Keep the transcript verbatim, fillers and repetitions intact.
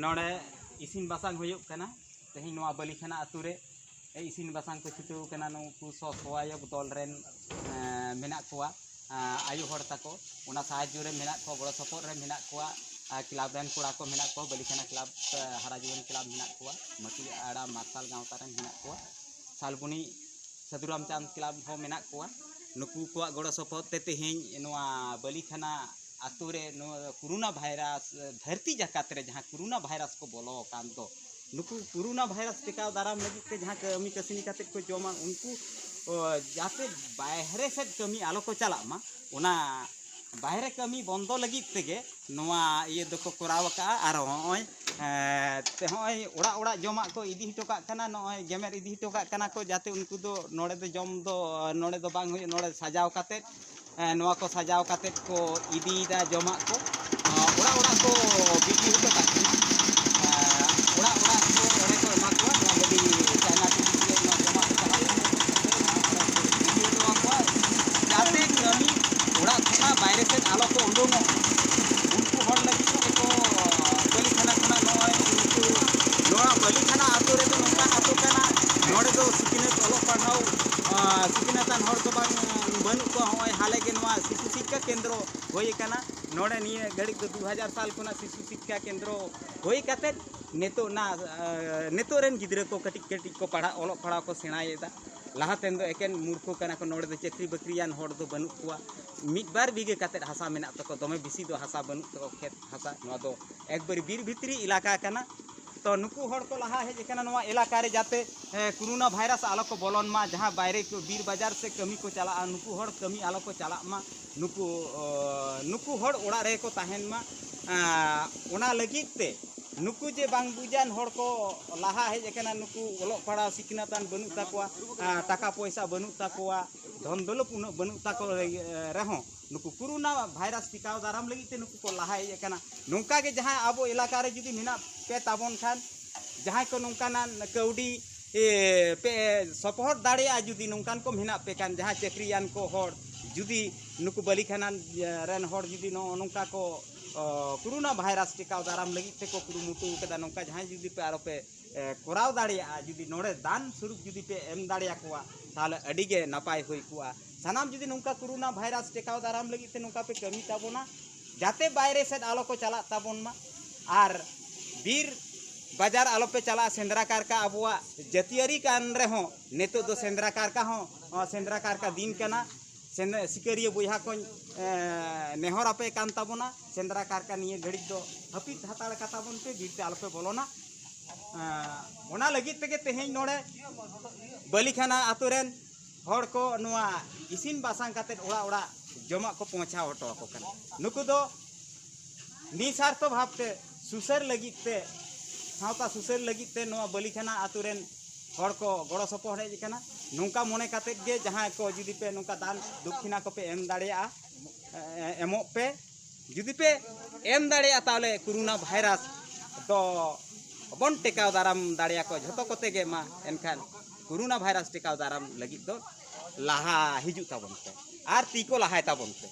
ᱱᱚᱰᱮ ᱤᱥᱤᱱ ᱵᱟᱥᱟᱝ ᱦᱩᱭᱩᱜ ᱠᱟᱱᱟ᱾ ᱛᱮᱦᱮᱧ ᱱᱚᱣᱟ ᱵᱟᱹᱞᱤᱠᱷᱟᱱᱟ ᱟᱹᱛᱩ ᱨᱮ ᱤᱥᱤᱱ ᱵᱟᱥᱟᱝ ᱠᱚ ᱪᱷᱩᱴᱟᱹᱣ ᱠᱟᱱᱟ᱾ ᱱᱩᱠᱩ ᱥᱚ ᱥᱚᱦᱟᱭᱚᱠ ᱫᱚᱞ ᱨᱮᱱ ᱢᱮᱱᱟᱜ ᱠᱚᱣᱟ, ᱟᱭᱳ ᱦᱚᱲ ᱛᱟᱠᱚ ᱚᱱᱟ ᱥᱟᱦᱟᱡᱽᱡᱚ ᱨᱮ ᱢᱮᱱᱟᱜ ᱠᱚᱣᱟ, ᱜᱚᱲᱚ ᱥᱚᱯᱚᱦᱚᱫ ᱨᱮ ᱢᱮᱱᱟᱜ ᱠᱚᱣᱟ᱾ ᱟᱨ ᱠᱞᱟᱵᱽ ᱨᱮᱱ ᱠᱚᱲᱟ ᱠᱚ ᱢᱮᱱᱟᱜ ᱠᱚᱣᱟ, ᱵᱟᱹᱞᱤᱠᱷᱟᱱᱟ ᱠᱞᱟᱵᱽ, ᱦᱟᱨᱟ ᱡᱩᱣᱟᱹᱱ ᱠᱞᱟᱵᱽ ᱢᱮᱱᱟᱜ ᱠᱚᱣᱟ, ᱢᱟᱹᱴᱤ ᱟᱲᱟ ᱢᱟᱨᱥᱟᱞ ᱜᱟᱶᱛᱟ ᱨᱮᱱ ᱢᱮᱱᱟᱜ ᱠᱚᱣᱟ, ᱥᱟᱞᱵᱩᱱᱤ ᱥᱟᱹᱫᱷᱩ ᱨᱟᱢᱪᱟᱸᱫᱽ ᱠᱞᱟᱵᱽ ᱦᱚᱸ ᱢᱮᱱᱟᱜ ᱠᱚᱣᱟ᱾ ᱱᱩᱠᱩ ᱠᱚᱣᱟᱜ ᱜᱚᱲᱚ ᱥᱚᱯᱚᱦᱚᱫ ᱛᱮ ᱛᱮᱦᱮᱧ ᱱᱚᱣᱟ ᱵᱟᱹᱞᱤᱠᱷᱟᱱᱟ ᱟᱛᱳ ᱨᱮ ᱱᱚᱣᱟ ᱠᱳᱨᱳᱱᱟ ᱵᱷᱟᱭᱨᱟᱥ ᱫᱷᱟᱹᱨᱛᱤ ᱡᱟᱠᱟᱛ ᱨᱮ ᱡᱟᱦᱟᱸ ᱠᱳᱨᱳᱱᱟ ᱵᱷᱟᱭᱨᱟᱥ ᱠᱚ ᱵᱚᱞᱚ ᱟᱠᱟᱱ ᱫᱚ, ᱱᱩᱠᱩ ᱠᱳᱨᱳᱱᱟ ᱵᱷᱟᱭᱨᱟᱥ ᱴᱮᱠᱟᱣ ᱫᱟᱨᱟᱢ ᱞᱟᱹᱜᱤᱫ ᱛᱮ ᱡᱟᱦᱟᱸ ᱠᱟᱹᱢᱤ ᱠᱟᱹᱥᱱᱤ ᱠᱟᱛᱮᱫ ᱠᱚ ᱡᱚᱢᱟ, ᱩᱱᱠᱩ ᱡᱟᱛᱮ ᱵᱟᱦᱨᱮ ᱥᱮᱫ ᱠᱟᱹᱢᱤ ᱟᱞᱚ ᱠᱚ ᱪᱟᱞᱟᱜ ᱢᱟ, ᱚᱱᱟ ᱵᱟᱦᱨᱮ ᱠᱟᱹᱢᱤ ᱵᱚᱱᱫᱚ ᱞᱟᱹᱜᱤᱫ ᱛᱮᱜᱮ ᱱᱚᱣᱟ ᱤᱭᱟᱹ ᱫᱚᱠᱚ ᱠᱚᱨᱟᱣ ᱟᱠᱟᱫᱼᱟ᱾ ᱟᱨ ᱦᱚᱸᱜᱼᱚᱭ ᱛᱮ ᱦᱚᱸᱜᱼᱚᱭ ᱚᱲᱟᱜ ᱚᱲᱟᱜ ᱡᱚᱢᱟᱜ ᱠᱚ ᱤᱫᱤ ᱦᱚᱴᱚ ᱠᱟᱜ ᱠᱟᱱᱟ, ᱱᱚᱜᱼᱚᱭ ᱜᱮᱢᱮᱨ ᱤᱫᱤ ᱦᱚᱴᱚ ᱠᱟᱜ ᱠᱟᱱᱟ ᱠᱚ, ᱡᱟᱛᱮ ᱩᱱᱠᱩ ᱫᱚ ᱱᱚᱰᱮ ᱫᱚ ᱡᱚᱢ ᱫᱚ ᱱᱚᱰᱮ ᱫᱚ ᱵᱟᱝ ᱦᱩᱭᱩᱜ, ᱱᱚᱰᱮ ᱥᱟᱡᱟᱣ ᱠᱟᱛᱮᱫ ᱱᱚᱣᱟ ᱠᱚ ᱥᱟᱡᱟᱣ ᱠᱟᱛᱮᱫ ᱠᱚ ᱤᱫᱤᱭᱮᱫᱟ ᱡᱚᱢᱟᱜ ᱠᱚ᱾ ᱚᱲᱟᱜ ᱚᱲᱟᱜ ᱠᱚ ᱵᱤᱞᱤ ᱦᱚᱴᱚ ᱠᱟᱜ ᱠᱟᱱᱟ᱾ ᱚᱲᱟᱜ ᱚᱲᱟᱜ ᱠᱚ ᱚᱸᱰᱮ ᱠᱚ ᱮᱢᱟ ᱠᱚᱣᱟ᱾ ᱱᱚᱣᱟ ᱜᱟᱹᱰᱤ ᱪᱟᱭᱱᱟ ᱴᱤ ᱱᱚᱣᱟ ᱡᱚᱢᱟᱜ ᱠᱚ ᱪᱟᱞᱟᱜ ᱠᱟᱱᱟ, ᱤᱫᱤ ᱦᱚᱴᱚ ᱟᱠᱚᱣᱟ᱾ ᱡᱟᱛᱮ ᱠᱟᱹᱢᱤ ᱚᱲᱟᱜ ᱠᱷᱚᱱᱟᱜ ᱵᱟᱭᱨᱮ ᱥᱮᱫ ᱟᱞᱚ ᱠᱚ ᱩᱰᱩᱝᱚᱜ, ᱩᱱᱠᱩ ᱦᱚᱲ ᱞᱟᱹᱜᱤᱫ ᱛᱮᱠᱚ ᱵᱟᱹᱞᱤᱠᱷᱟᱱᱟ ᱠᱷᱚᱱᱟᱜ ᱱᱚᱜᱼᱚᱭ ᱱᱩᱠᱩ ᱱᱚᱣᱟ ᱵᱟᱹᱞᱤᱠᱷᱟᱱᱟ ᱟᱛᱳ ᱨᱮᱫᱚ ᱱᱚᱝᱠᱟᱱ ᱟᱛᱳ ᱠᱟᱱᱟ, ᱱᱚᱰᱮ ᱫᱚ ᱥᱤᱠᱷᱱᱟᱹᱛ ᱚᱞᱚᱜ ᱯᱟᱲᱦᱟᱣ ᱥᱤᱠᱷᱱᱟᱹᱛᱟᱱ ᱦᱚᱲ ᱫᱚ ᱵᱟᱝ ᱵᱟᱹᱱᱩᱜ ᱠᱚᱣᱟ᱾ ᱦᱚᱸᱜᱼᱚᱭ ᱦᱟᱞᱮ ᱜᱮ ᱱᱚᱣᱟ ᱥᱤᱥᱩ ᱥᱤᱠᱠᱷᱟ ᱠᱮᱱᱫᱨᱚ ᱦᱩᱭ ᱟᱠᱟᱱᱟ᱾ ᱱᱚᱰᱮ ᱱᱤᱭᱟᱹ ᱜᱷᱟᱹᱲᱤᱡ ᱫᱚ ᱫᱩ ᱦᱟᱡᱟᱨ ᱥᱟᱞ ᱠᱷᱚᱱᱟᱜ ᱥᱤᱥᱩ ᱥᱤᱠᱠᱷᱟ ᱠᱮᱱᱫᱨᱚ ᱦᱩᱭ ᱠᱟᱛᱮᱫ ᱱᱤᱛᱚᱜ ᱱᱟ ᱱᱤᱛᱚᱜ ᱨᱮᱱ ᱜᱤᱫᱽᱨᱟᱹ ᱠᱚ ᱠᱟᱹᱴᱤᱡ ᱠᱟᱹᱴᱤᱡ ᱠᱚ ᱯᱟᱲᱦᱟᱜ ᱚᱞᱚᱜ ᱯᱟᱲᱦᱟᱣ ᱠᱚ ᱥᱮᱬᱟᱭᱮᱫᱟ᱾ ᱞᱟᱦᱟ ᱛᱮᱱ ᱫᱚ ᱮᱠᱮᱱ ᱢᱩᱨᱠᱷᱚ ᱠᱟᱱᱟ ᱠᱚ, ᱱᱚᱰᱮ ᱫᱚ ᱪᱟᱹᱠᱨᱤ ᱵᱟᱹᱠᱨᱤᱭᱟᱱ ᱦᱚᱲ ᱫᱚ ᱵᱟᱹᱱᱩᱜ ᱠᱚᱣᱟ᱾ ᱢᱤᱫ ᱵᱟᱨ ᱵᱤᱜᱷᱟᱹ ᱠᱟᱛᱮᱫ ᱦᱟᱥᱟ ᱢᱮᱱᱟᱜ ᱛᱟᱠᱚ, ᱫᱚᱢᱮ ᱵᱮᱥᱤ ᱫᱚ ᱦᱟᱥᱟ ᱵᱟᱹᱱᱩᱜ ᱛᱟᱠᱚ, ᱠᱷᱮᱛ ᱦᱟᱥᱟ᱾ ᱱᱚᱣᱟ ᱫᱚ ᱮᱠᱵᱟᱨᱮ ᱵᱤᱨ ᱵᱷᱤᱛᱨᱤ ᱮᱞᱟᱠᱟ ᱠᱟᱱᱟ᱾ ᱛᱚ ᱱᱩᱠᱩ ᱦᱚᱲ ᱠᱚ ᱞᱟᱦᱟ ᱦᱮᱡ ᱟᱠᱟᱱᱟ ᱱᱚᱣᱟ ᱮᱞᱟᱠᱟ ᱨᱮ, ᱡᱟᱛᱮ ᱠᱳᱨᱳᱱᱟ ᱵᱷᱟᱭᱨᱟᱥ ᱟᱞᱚ ᱠᱚ ᱵᱚᱞᱚᱱ ᱢᱟ, ᱡᱟᱦᱟᱸ ᱵᱟᱭᱨᱮ ᱠᱚ ᱵᱤᱨ ᱵᱟᱡᱟᱨ ᱥᱮ ᱠᱟᱹᱢᱤ ᱠᱚ ᱪᱟᱞᱟᱜᱼᱟ, ᱱᱩᱠᱩ ᱦᱚᱲ ᱠᱟᱹᱢᱤ ᱟᱞᱚ ᱠᱚ ᱪᱟᱞᱟᱜ ᱢᱟ, ᱱᱩᱠᱩ ᱱᱩᱠᱩ ᱦᱚᱲ ᱚᱲᱟᱜ ᱨᱮᱜᱮ ᱠᱚ ᱛᱟᱦᱮᱱ ᱢᱟ᱾ ᱚᱱᱟ ᱞᱟᱹᱜᱤᱫ ᱛᱮ ᱱᱩᱠᱩ ᱡᱮ ᱵᱟᱝ ᱵᱩᱡᱟᱱ ᱦᱚᱲ ᱠᱚ ᱞᱟᱦᱟ ᱦᱮᱡ ᱟᱠᱟᱱᱟ, ᱱᱩᱠᱩ ᱚᱞᱚᱜ ᱯᱟᱲᱦᱟᱣ ᱥᱤᱠᱷᱱᱟᱹᱛᱟᱱ ᱵᱟᱹᱱᱩᱜ ᱛᱟᱠᱚᱣᱟ, ᱴᱟᱠᱟ ᱯᱚᱭᱥᱟ ᱵᱟᱹᱱᱩᱜ ᱛᱟᱠᱚᱣᱟ, ᱫᱷᱚᱱ ᱫᱚᱞᱚᱛ ᱩᱱᱟᱹᱜ ᱵᱟᱹᱱᱩᱜ ᱛᱟᱠᱚ ᱨᱮᱦᱚᱸ, ᱱᱩᱠᱩ ᱠᱳᱨᱳᱱᱟ ᱵᱷᱟᱭᱨᱟᱥ ᱴᱤᱠᱟᱣ ᱫᱟᱨᱟᱢ ᱞᱟᱹᱜᱤᱫ ᱛᱮ ᱱᱩᱠᱩ ᱠᱚ ᱞᱟᱦᱟ ᱦᱮᱡ ᱟᱠᱟᱱᱟ᱾ ᱱᱚᱝᱠᱟ ᱜᱮ ᱡᱟᱦᱟᱸ ᱟᱵᱚ ᱮᱞᱟᱠᱟ ᱨᱮ ᱡᱩᱫᱤ ᱢᱮᱱᱟᱜ ᱯᱮ ᱛᱟᱵᱚᱱ ᱠᱷᱟᱱ, ᱡᱟᱦᱟᱸᱭ ᱠᱚ ᱱᱚᱝᱠᱟᱱᱟᱜ ᱠᱟᱹᱣᱰᱤ ᱥᱚᱯᱚᱦᱚᱫ ᱫᱟᱲᱮᱭᱟᱜᱼᱟ, ᱡᱩᱫᱤ ᱱᱚᱝᱠᱟᱱ ᱠᱚ ᱢᱮᱱᱟᱜ ᱯᱮ ᱠᱷᱟᱱ, ᱡᱟᱦᱟᱸ ᱪᱟᱹᱠᱨᱤᱭᱟᱱ ᱠᱚ ᱦᱚᱲ, ᱡᱩᱫᱤ ᱱᱩᱠᱩ ᱵᱟᱹᱞᱤᱠᱷᱟᱱᱟ ᱨᱮᱱ ᱦᱚᱲ ᱡᱩᱫᱤ ᱱᱚᱜᱼᱚ ᱱᱚᱝᱠᱟ ᱠᱚ ᱚ, ᱠᱳᱨᱳᱱᱟ ᱵᱷᱟᱭᱨᱟᱥ ᱴᱮᱠᱟᱣ ᱫᱟᱨᱟᱢ ᱞᱟᱹᱜᱤᱫ ᱛᱮᱠᱚ ᱠᱩᱨᱩᱢᱩᱴᱩ ᱠᱟᱫᱟ᱾ ᱱᱚᱝᱠᱟ ᱡᱟᱦᱟᱸᱭ ᱡᱩᱫᱤ ᱯᱮ ᱟᱨᱚ ᱯᱮ, ᱮ, ᱠᱚᱨᱟᱣ ᱫᱟᱲᱮᱭᱟᱜᱼᱟ, ᱡᱩᱫᱤ ᱱᱚᱰᱮ ᱫᱟᱱ ᱥᱚᱨᱩᱯ ᱡᱩᱫᱤ ᱯᱮ ᱮᱢ ᱫᱟᱲᱮᱭᱟᱠᱚᱣᱟ, ᱛᱟᱦᱚᱞᱮ ᱟᱹᱰᱤ ᱜᱮ ᱱᱟᱯᱟᱭ ᱦᱩᱭ ᱠᱚᱜᱼᱟ᱾ ᱥᱟᱱᱟᱢ ᱡᱩᱫᱤ ᱱᱚᱝᱠᱟ ᱠᱳᱨᱳᱱᱟ ᱵᱷᱟᱭᱨᱟᱥ ᱴᱮᱠᱟᱣ ᱫᱟᱨᱟᱢ ᱞᱟᱹᱜᱤᱫ ᱛᱮ ᱱᱚᱝᱠᱟ ᱯᱮ ᱠᱟᱹᱢᱤ ᱛᱟᱵᱚᱱᱟ, ᱡᱟᱛᱮ ᱵᱟᱭᱨᱮ ᱥᱮᱫ ᱟᱞᱚ ᱠᱚ ᱪᱟᱞᱟᱜ ᱛᱟᱵᱚᱱ ᱢᱟ᱾ ᱟᱨ ᱵᱤᱨ ᱵᱟᱡᱟᱨ ᱟᱞᱚ ᱯᱮ ᱪᱟᱞᱟᱜᱼᱟ᱾ ᱥᱮᱸᱫᱽᱨᱟ ᱠᱟᱨᱠᱟ ᱟᱵᱚᱣᱟᱜ ᱡᱟᱹᱛᱤᱭᱟᱹᱨᱤ ᱠᱟᱱ ᱨᱮᱦᱚᱸ, ᱱᱤᱛᱚᱜ ᱫᱚ ᱥᱮᱸᱫᱽᱨᱟ ᱠᱟᱨᱠᱟ ᱦᱚᱸ, ᱚ, ᱥᱮᱸᱫᱽᱨᱟ ᱠᱟᱨᱠᱟ ᱫᱤᱱ ᱠᱟᱱᱟ᱾ ᱥᱮᱸᱫᱽ-, ᱥᱤᱠᱟᱹᱨᱤᱭᱟᱹ ᱵᱚᱭᱦᱟ ᱠᱚᱧ, ᱮ, ᱱᱮᱦᱚᱨ ᱟᱯᱮ ᱠᱟᱱ ᱛᱟᱵᱚᱱᱟ, ᱥᱮᱸᱫᱽᱨᱟ ᱠᱟᱨᱠᱟ ᱱᱤᱭᱟᱹ ᱜᱷᱟᱹᱲᱤᱡ ᱫᱚ ᱦᱟᱹᱯᱤᱫ ᱦᱟᱛᱟᱲ ᱠᱟᱛᱟ ᱵᱚᱱ ᱯᱮ, ᱵᱤᱨ ᱛᱮ ᱟᱞᱚ ᱯᱮ ᱵᱚᱞᱚᱱᱟ᱾ ᱮ, ᱚᱱᱟ ᱞᱟᱹᱜᱤᱫ ᱛᱮᱜᱮ ᱛᱮᱦᱮᱧ ᱱᱚᱰᱮ ᱵᱟᱹᱞᱤᱠᱷᱟᱱᱟ ᱟᱛᱳ ᱨᱮᱱ ᱦᱚᱲ ᱠᱚ ᱱᱚᱣᱟ ᱤᱥᱤᱱ ᱵᱟᱥᱟᱝ ᱠᱟᱛᱮᱫ ᱚᱲᱟᱜ ᱚᱲᱟᱜ ᱡᱚᱢᱟᱜ ᱠᱚ ᱯᱳᱸᱣᱪᱷᱟᱣ ᱦᱚᱴᱚ ᱟᱠᱚ ᱠᱟᱱᱟ᱾ ᱱᱩᱠᱩ ᱫᱚ ᱱᱤᱥᱟᱨᱛᱷᱚ ᱵᱷᱟᱵᱽᱛᱮ ᱥᱩᱥᱟᱹᱨ ᱞᱟᱹᱜᱤᱫ ᱛᱮ, ᱥᱟᱶᱛᱟ ᱥᱩᱥᱟᱹᱨ ᱞᱟᱹᱜᱤᱫ ᱛᱮ ᱱᱚᱣᱟ ᱵᱟᱹᱞᱤᱠᱷᱟᱱᱟ ᱟᱛᱳ ᱨᱮᱱ ᱦᱚᱲ ᱠᱚ ᱜᱚᱲᱚ ᱥᱚᱯᱚᱦᱚᱫ ᱦᱮᱡ ᱟᱠᱟᱱᱟ᱾ ᱱᱚᱝᱠᱟ ᱢᱚᱱᱮ ᱠᱟᱛᱮᱫ ᱜᱮ ᱡᱟᱦᱟᱸᱭ ᱠᱚ ᱡᱩᱫᱤ ᱯᱮ ᱱᱚᱝᱠᱟ ᱫᱟᱱ ᱫᱚᱠᱠᱷᱤᱱᱟ ᱠᱚᱯᱮ ᱮᱢ ᱫᱟᱲᱮᱭᱟᱜᱼᱟ, ᱮ-, ᱮᱢᱚᱜ ᱯᱮ᱾ ᱡᱩᱫᱤ ᱯᱮ ᱮᱢ ᱫᱟᱲᱮᱭᱟᱜᱼᱟ, ᱛᱟᱦᱚᱞᱮ ᱠᱳᱨᱳᱱᱟ ᱵᱷᱟᱭᱨᱟᱥ ᱫᱚ ᱵᱚᱱ ᱴᱮᱠᱟᱣ ᱫᱟᱨᱟᱢ ᱫᱟᱲᱮᱭᱟᱠᱚᱣᱟ ᱡᱷᱚᱛᱚ ᱠᱚᱛᱮ ᱜᱮ᱾ ᱢᱟ ᱮᱱᱠᱷᱟᱱ ᱠᱳᱨᱳᱱᱟ ᱵᱷᱟᱭᱨᱟᱥ ᱴᱮᱠᱟᱣ ᱫᱟᱨᱟᱢ ᱞᱟᱹᱜᱤᱫ ᱫᱚ ᱞᱟᱦᱟ ᱦᱤᱡᱩᱜ ᱛᱟᱵᱚᱱ ᱯᱮ ᱟᱨ ᱛᱤ ᱠᱚ ᱞᱟᱦᱟᱭ ᱛᱟᱵᱚᱱ ᱯᱮ᱾